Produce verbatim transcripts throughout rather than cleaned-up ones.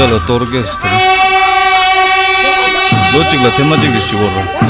ལ་གཏོར་གེ་ཟེར། ལོ་གཅིག་ལ་ཐེངས་མ་གཅིག་གི་ཞུ་བ་རེད།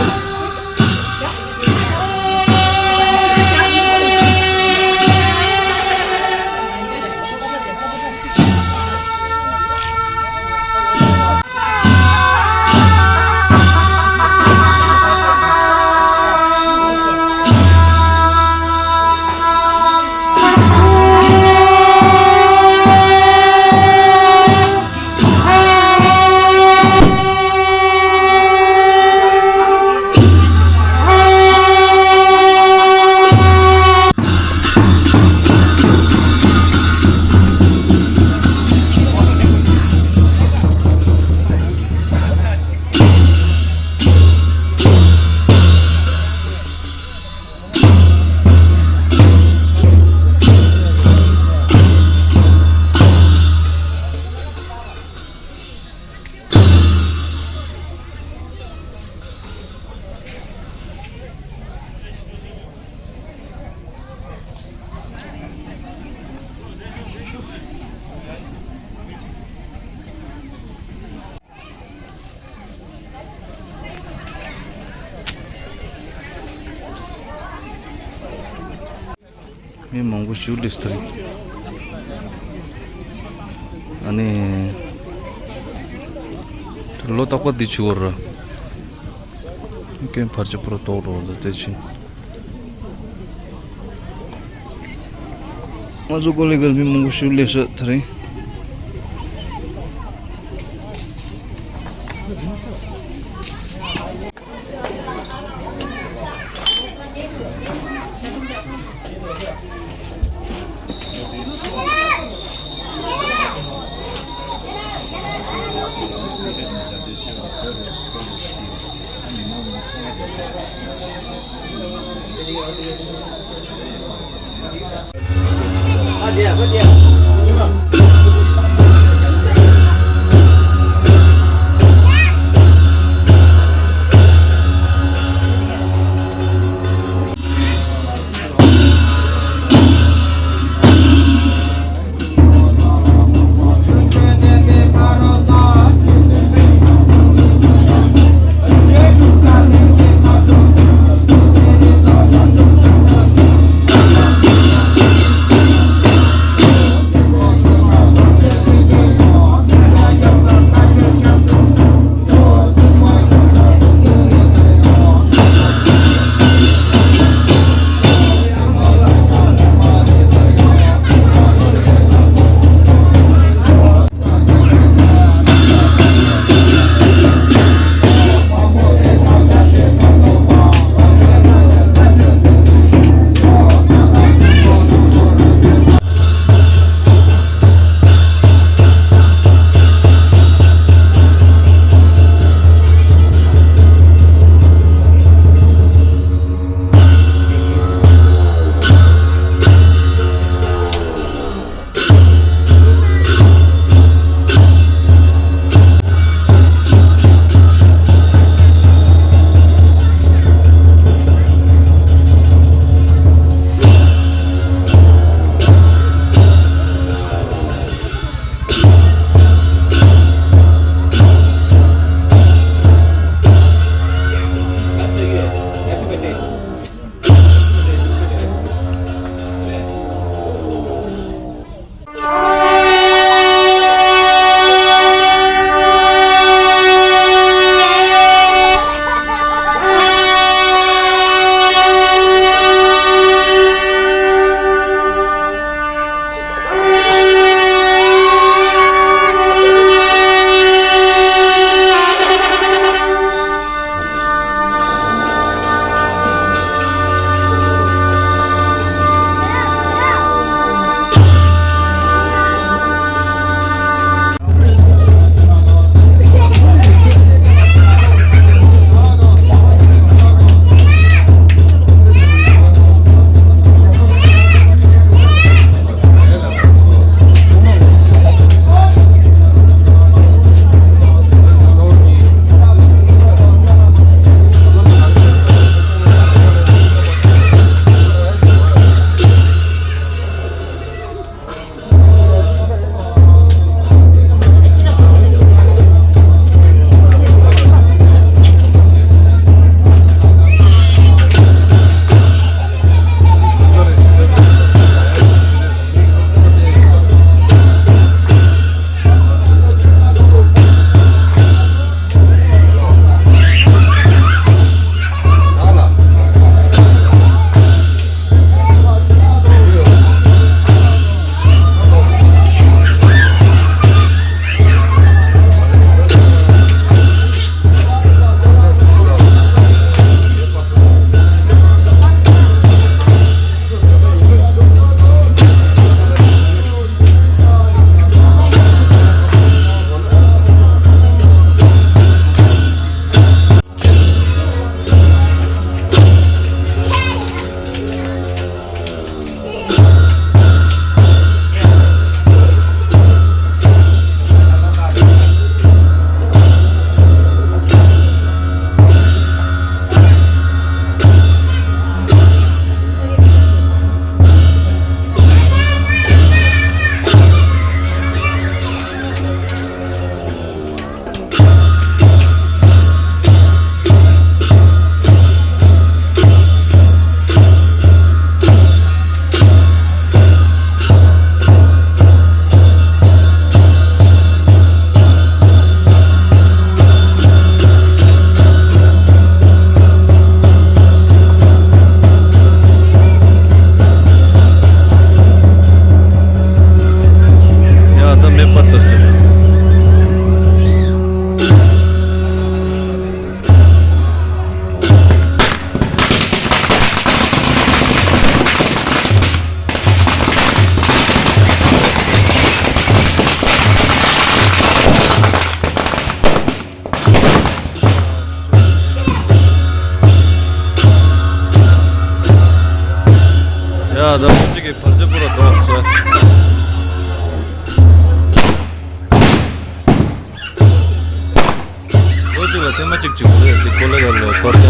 མི་མང་པོ་ཞིག་སླེབས་ཐུབ། ཨ་ནི། ལོ་རྟག་པར་འདི་བྱེད་དགོས་རེད། རྐྱེན་བར་ཆད་པོ་ར་ལྡོག་འགྲོ་འདུག་དེ་བཞིན། ང་ཚོ་ཀོ་ལི་གལ་མི་མང་པོ་ཞིག་སླེབས་སོང་དེ་རིང་། ད་ལོ་གཅིག་གི་བར་ཆད་པོ་ར་འགྲོ་ཟེར། ལོ་གཅིག་ལ་ཐེངས་མ་གཅིག་བྱེད་དགོས་རེད་དེ། ཀོ་ལི་གྷལ་ལ་གཏོར་ཏེ།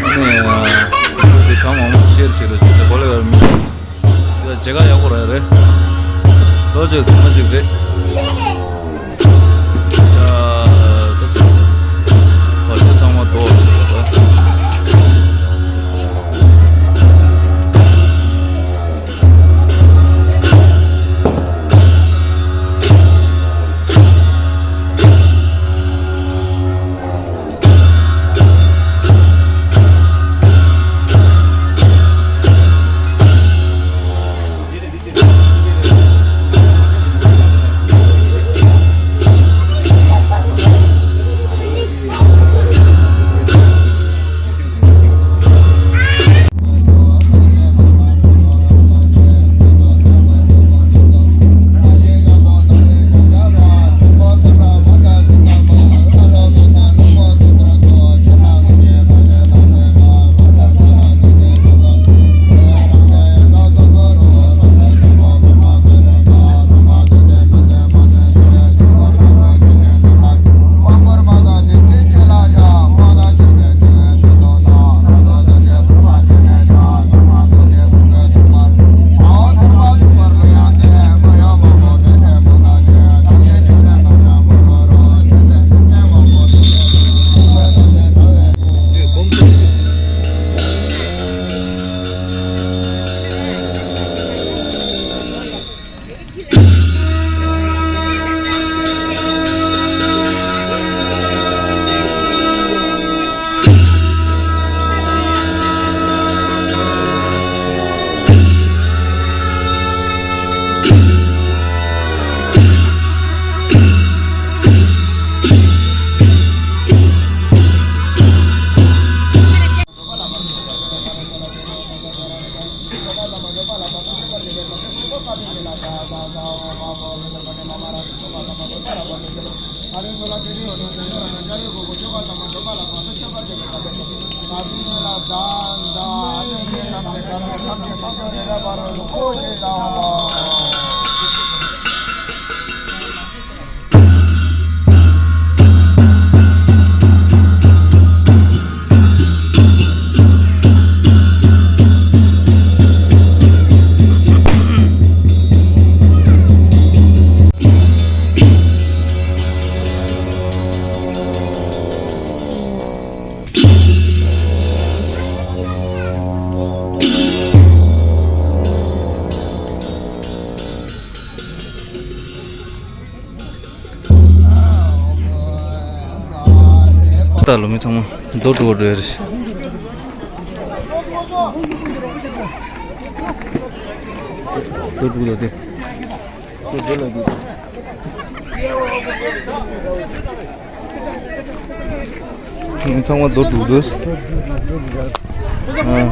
ཨ་ནི་ལོ་དེ་གང་མང་མང་ཤེར་བྱེད་རོགས་བྱེད་དེ། ཀོ་ལི་གྷལ་མི་ད་མཇལ་ཁ་ཡག་པོ་རག་རེད། ལོ་གཅིག་ཐེངས་མ་གཅིག་རེད། ཡ། ད་ཚང་མ་དོ། ད་ལོ་མི་ཚང་མ་རྡོ་སྒྲུག་རེད། རྡོ་སྒྲུག་ལ་དེ། རྡོ་སྒྲུག་ལ་དེ། ཚང་མ་རྡོ་སྒྲུག་འདུག་ཨ།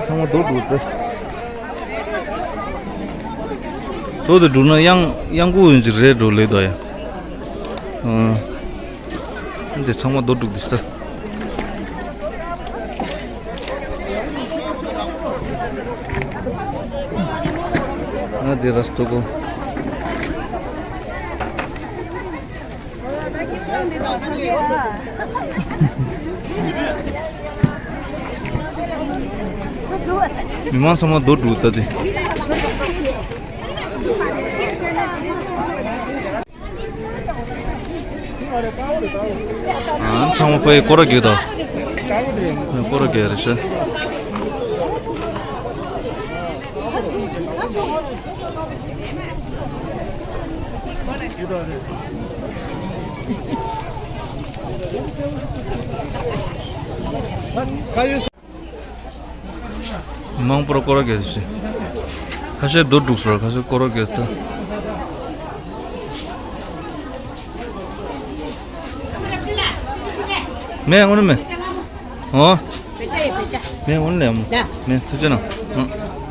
ཚང་མ་རྡོ་སྒྲུག་སྟེ། རྡོ་དེ་སྒྲུག་ན་གཡང་གཡང་འགུག་ཡོང་གི་རེད་འགྲོ་ལེ་དོ་ཡ། ཨ། འདི་ཚང་མ་རྡོ་སྒྲུག་འདི་ས། ང་འདི་ར་སྟོ་གོ། མི་མང་ཚང་མ་རྡོ་སྒྲུག་ད་དེ། ཨ། ཚང་མ་ཕ་ཡི་སྐོར་ར་རྒྱག་ད། སྐོར་ར་རྒྱག་རེད་ཤག་མང་པོ་ར་སྐོར་ར་རྒྱག་ཤག་ཁ་ཤས་རྡོ་སྒྲུག་སོང་། ཁ་ཤས་སྐོར་ར་རྒྱག་ད། མེད། དངོས་གནས་མེད། ཨོ། མེད། དངོས་གནས་མེད། མེད། ཐུགས་རྗེ་གནང་། ཨང་།